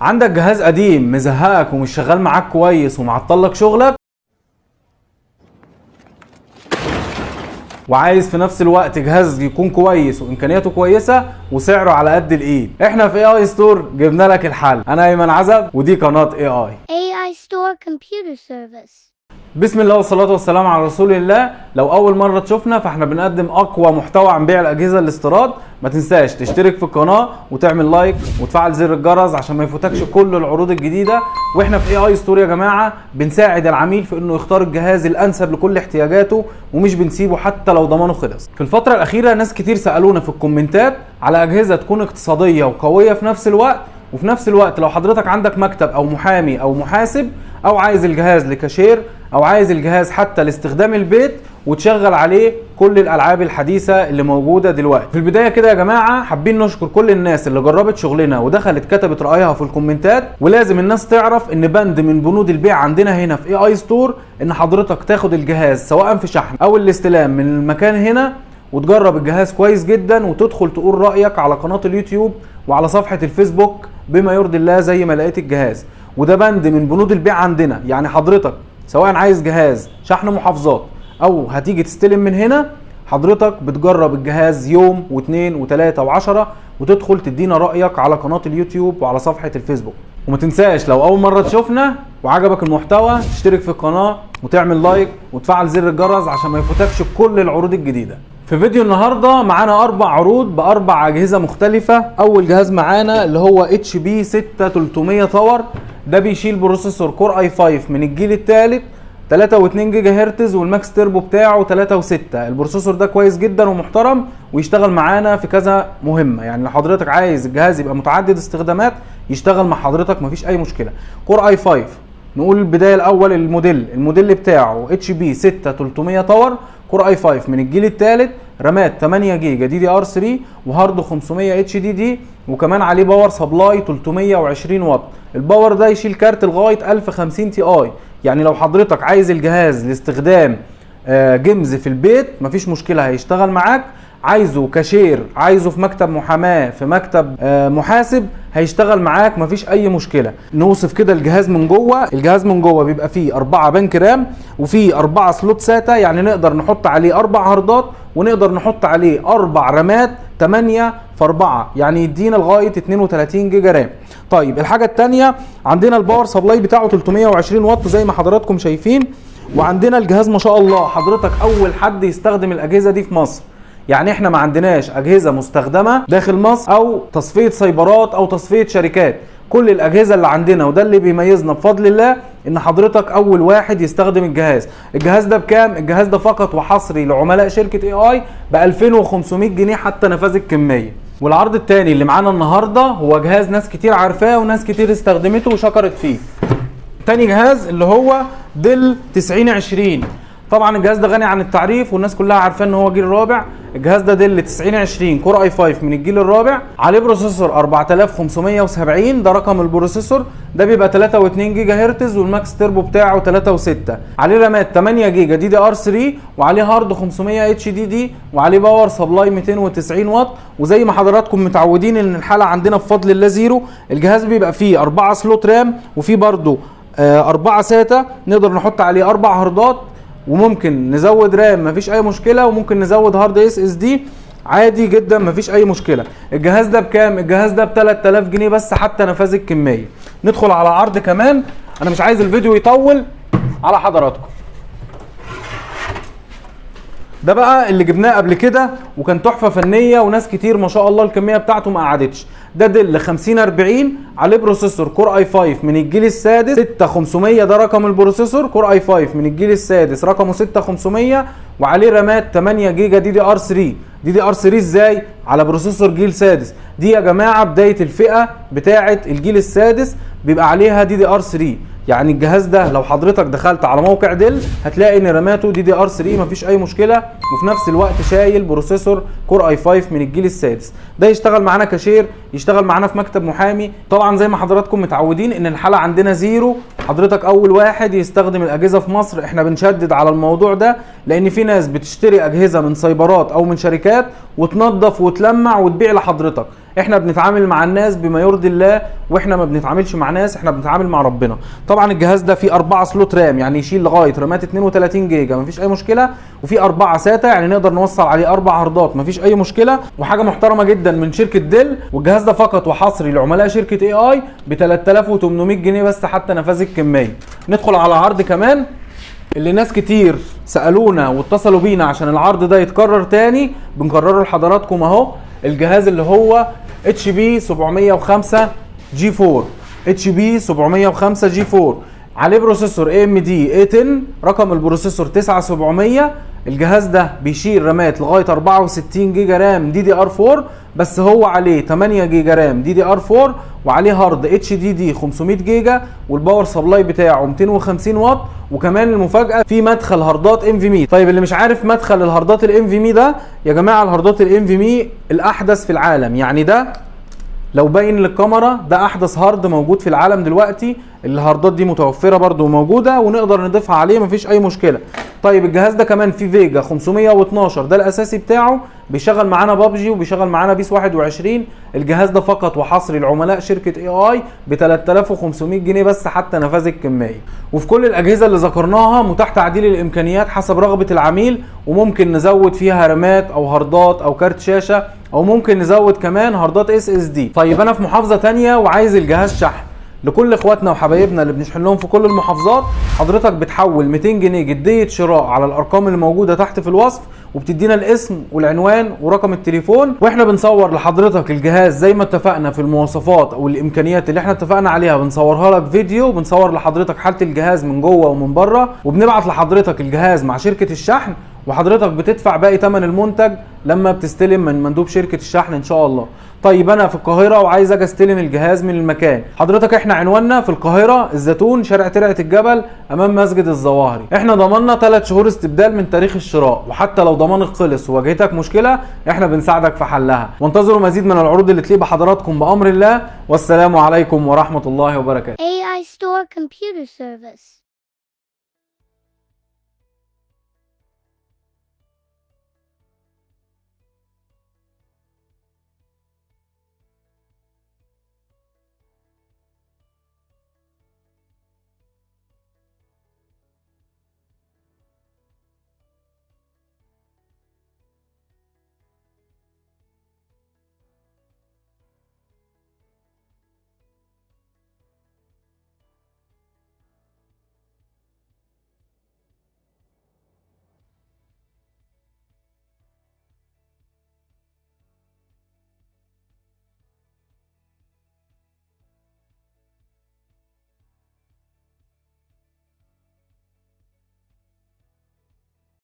عندك جهاز قديم مزهقك ومش شغال معاك كويس ومعطلك شغلك، وعايز في نفس الوقت جهاز يكون كويس وامكانياته كويسة وسعره على قد الايد، احنا في AI Store جبنا لك الحل. انا ايمن عزب ودي قناة AI. AI Store Computer Service. بسم الله والصلاة والسلام على رسول الله. لو أول مرة تشوفنا فاحنا بنقدم أقوى محتوى عن بيع الأجهزة الاستيراد. ما تنساش تشترك في القناة وتعمل like وتفعل زر الجرس عشان ما يفوتكش كل العروض الجديدة. واحنا في AI Store يا جماعة بنساعد العميل في انه يختار الجهاز الأنسب لكل احتياجاته ومش بنسيبه حتى لو ضمانه خلص. في الفترة الأخيرة ناس كتير سألونا في الكومنتات على أجهزة تكون اقتصادية وقوية في نفس الوقت، وفي نفس الوقت لو حضرتك عندك مكتب او محامي او محاسب او عايز الجهاز لكاشير او عايز الجهاز حتى لاستخدام البيت وتشغل عليه كل الالعاب الحديثة اللي موجودة دلوقتي. في البداية كده يا جماعة حابين نشكر كل الناس اللي جربت شغلنا ودخلت كتبت رايها في الكومنتات. ولازم الناس تعرف ان بند من بنود البيع عندنا هنا في AI Store ان حضرتك تاخد الجهاز سواء في شحن او الاستلام من المكان هنا وتجرب الجهاز كويس جدا وتدخل تقول رأيك على قناة اليوتيوب وعلى صفحة الفيسبوك بما يرضي الله زي ما لقيت الجهاز. وده بند من بنود البيع عندنا، يعني حضرتك سواء عايز جهاز شحن محافظات او هتيجي تستلم من هنا، حضرتك بتجرب الجهاز يوم واثنين وثلاثة وعشرة وتدخل تدينا رأيك على قناة اليوتيوب وعلى صفحة الفيسبوك. وما تنساش لو اول مرة تشوفنا وعجبك المحتوى تشترك في القناة وتعمل like وتفعل زر الجرس عشان ما يفوتكش كل العروض الجديدة. في فيديو النهارده معانا 4 عروض باربع اجهزة مختلفة. اول جهاز معانا اللي هو HP 6300 Tower، ده بيشيل processor Core i5 من الجيل الثالث 3.2 جيجا هرتز وال max turbo بتاعه 3.6. ال processor ده كويس جدا ومحترم ويشتغل معانا في كذا مهمة، يعني لو حضرتك عايز الجهاز يبقى متعدد استخدامات يشتغل مع حضرتك مفيش اي مشكلة. Core i5، نقول البداية الاول الموديل بتاعه HP 6300 Tower، Core i5 من الجيل الثالث، رامات 8 جيجا DDR 3 وهارد 500 HDD، وكمان عليه power supply 320 واط. ال power ده يشيل كارت لغاية 1050 Ti، يعني لو حضرتك عايز الجهاز لاستخدام games في البيت مفيش مشكلة هيشتغل معاك. عايزه كاشير، عايزه في مكتب محاماة، في مكتب محاسب، هيشتغل معاك مفيش اي مشكلة. نوصف كده الجهاز من جوه. الجهاز من جوه بيبقى فيه 4 بنك RAM وفيه 4 slot SATA، يعني نقدر نحط عليه 4 هاردات ونقدر نحط عليه 4 رامات 8 في 4، يعني يدينا لغاية 32 جيجا RAM. طيب الحاجة الثانية عندنا ال power supply بتاعه 320 واط زي ما حضراتكم شايفين. وعندنا الجهاز ما شاء الله حضرتك اول حد يستخدم الاجهزة دي في مصر، يعني احنا ما عندناش اجهزة مستخدمة داخل مصر او تصفية سايبرات او تصفية شركات. كل الاجهزة اللي عندنا، وده اللي بيميزنا بفضل الله، ان حضرتك اول واحد يستخدم الجهاز. الجهاز ده بكام؟ الجهاز ده فقط وحصري لعملاء شركة AI ب 2500 جنيه حتى نفاذ الكمية. والعرض الثاني اللي معانا النهارده هو جهاز ناس كتير عارفاه وناس كتير استخدمته وشكرت فيه. تاني جهاز اللي هو Dell 9020. طبعا الجهاز ده غني عن التعريف والناس كلها عارفه ان هو جيل رابع. الجهاز ده Dell 9020 Core i5 من الجيل الرابع، عليه processor 4570، ده رقم ال processor، ده بيبقى 3.2 جيجا هرتز وال max turbo بتاعه 3.6، عليه رامات 8 جيجا DDR 3 وعليه هارد 500 HDD وعليه power supply 290 واط. وزي ما حضراتكم متعودين ان الحالة عندنا بفضل الله zero. الجهاز بيبقى فيه 4 slot RAM وفيه برضه 4 SATA، نقدر نحط عليه 4 هاردات وممكن نزود RAM مفيش اي مشكلة، وممكن نزود هارد SSD عادي جدا مفيش اي مشكلة. الجهاز ده بكام؟ الجهاز ده ب 3000 جنيه بس حتى نفاذ الكمية. ندخل على عرض كمان، انا مش عايز الفيديو يطول على حضراتكم. ده بقى اللي جبناه قبل كده وكان تحفة فنية وناس كتير ما شاء الله الكمية بتاعته ما قعدتش. ده Dell 5040 عليه processor Core i5 من الجيل السادس 6500، ده رقم ال processor Core i5 من الجيل السادس رقمه 6500، وعليه رامات 8 جيجا دي دي ار 3. دي دي ار 3 ازاي على processor جيل سادس؟ دي يا جماعة بداية الفئة بتاعه الجيل السادس بيبقى عليها DDR 3. يعني الجهاز ده لو حضرتك دخلت على موقع Dell هتلاقي ان راماته DDR 3 مفيش اي مشكلة، وفي نفس الوقت شايل processor Core i5 من الجيل السادس. ده يشتغل معانا كاشير، يشتغل معانا في مكتب محامي. طبعا زي ما حضراتكم متعودين ان الحالة عندنا zero، حضرتك اول واحد يستخدم الاجهزة في مصر. احنا بنشدد على الموضوع ده لان في ناس بتشتري اجهزة من سايبرات او من شركات وتنظف وتلمع وتبيع لحضرتك. احنا بنتعامل مع الناس بما يرضي الله، واحنا ما بنتعاملش مع ناس، احنا بنتعامل مع ربنا. طبعا الجهاز ده فيه 4 slot RAM، يعني يشيل لغاية رامات 32 جيجا مفيش اي مشكله، وفيه 4 SATA يعني نقدر نوصل عليه 4 هاردات مفيش اي مشكله، وحاجه محترمه جدا من شركة Dell. والجهاز ده فقط وحصري لعملاء شركة AI ب 3800 جنيه بس حتى نفاذ الكميه. ندخل على عرض كمان اللي ناس كتير سالونا واتصلوا بينا عشان العرض ده يتكرر تاني، بنكرره لحضراتكم اهو. الجهاز اللي هو HP 705 G4، HP 705 G4 عليه processor AMD A10، رقم ال processor 9700. الجهاز ده بيشيل رامات لغاية 64 جيجا RAM DDR4، بس هو عليه 8 جيجا RAM DDR4، وعليه hard HDD 500 جيجا، وال power supply بتاعه 250 واط، وكمان المفاجاة في مدخل هاردات NVMe. طيب اللي مش عارف مدخل الهاردات ال NVMe ده يا جماعه، الهاردات ال NVMe الاحدث في العالم، يعني ده لو باين للكاميرا ده احدث hard موجود في العالم دلوقتي. الهاردات دي متوفرة برده وموجودة ونقدر نضيفها عليه مفيش اي مشكله. طيب الجهاز ده كمان فيه Vega 512، ده الاساسي بتاعه، بيشغل معانا بابجي وبيشغل معانا PES 21. الجهاز ده فقط وحصري لعملاء شركة AI ب 3500 جنيه بس حتى نفاذ الكميه. وفي كل الاجهزة اللي ذكرناها متاح تعديل الامكانيات حسب رغبة العميل، وممكن نزود فيها رامات او هاردات او كارت شاشة، او ممكن نزود كمان هاردات SSD. طيب انا في محافظة تانية وعايز الجهاز شحن، لكل اخواتنا وحبايبنا اللي بنشحن لهم في كل المحافظات، حضرتك بتحول 200 جنيه جدية شراء على الارقام اللي موجودة تحت في الوصف، وبتدينا الاسم والعنوان ورقم التليفون، واحنا بنصور لحضرتك الجهاز زي ما اتفقنا في المواصفات او الامكانيات اللي احنا اتفقنا عليها، بنصورها لك فيديو، بنصور لحضرتك حاله الجهاز من جوه ومن بره، وبنبعت لحضرتك الجهاز مع شركة الشحن، وحضرتك بتدفع باقي ثمن المنتج لما بتستلم من مندوب شركة الشحن ان شاء الله. طيب انا في القاهرة وعايز اجي استلم الجهاز من المكان، حضرتك احنا عنواننا في القاهرة الزيتون، شارع ترعه الجبل، امام مسجد الظواهري. احنا ضمننا 3 شهور استبدال من تاريخ الشراء، وحتى لو ضمانك خلص وواجهتك مشكلة احنا بنساعدك في حلها. وانتظروا مزيد من العروض اللي تليق بحضراتكم بامر الله، والسلام عليكم ورحمة الله وبركاته. AI Store Computer Service.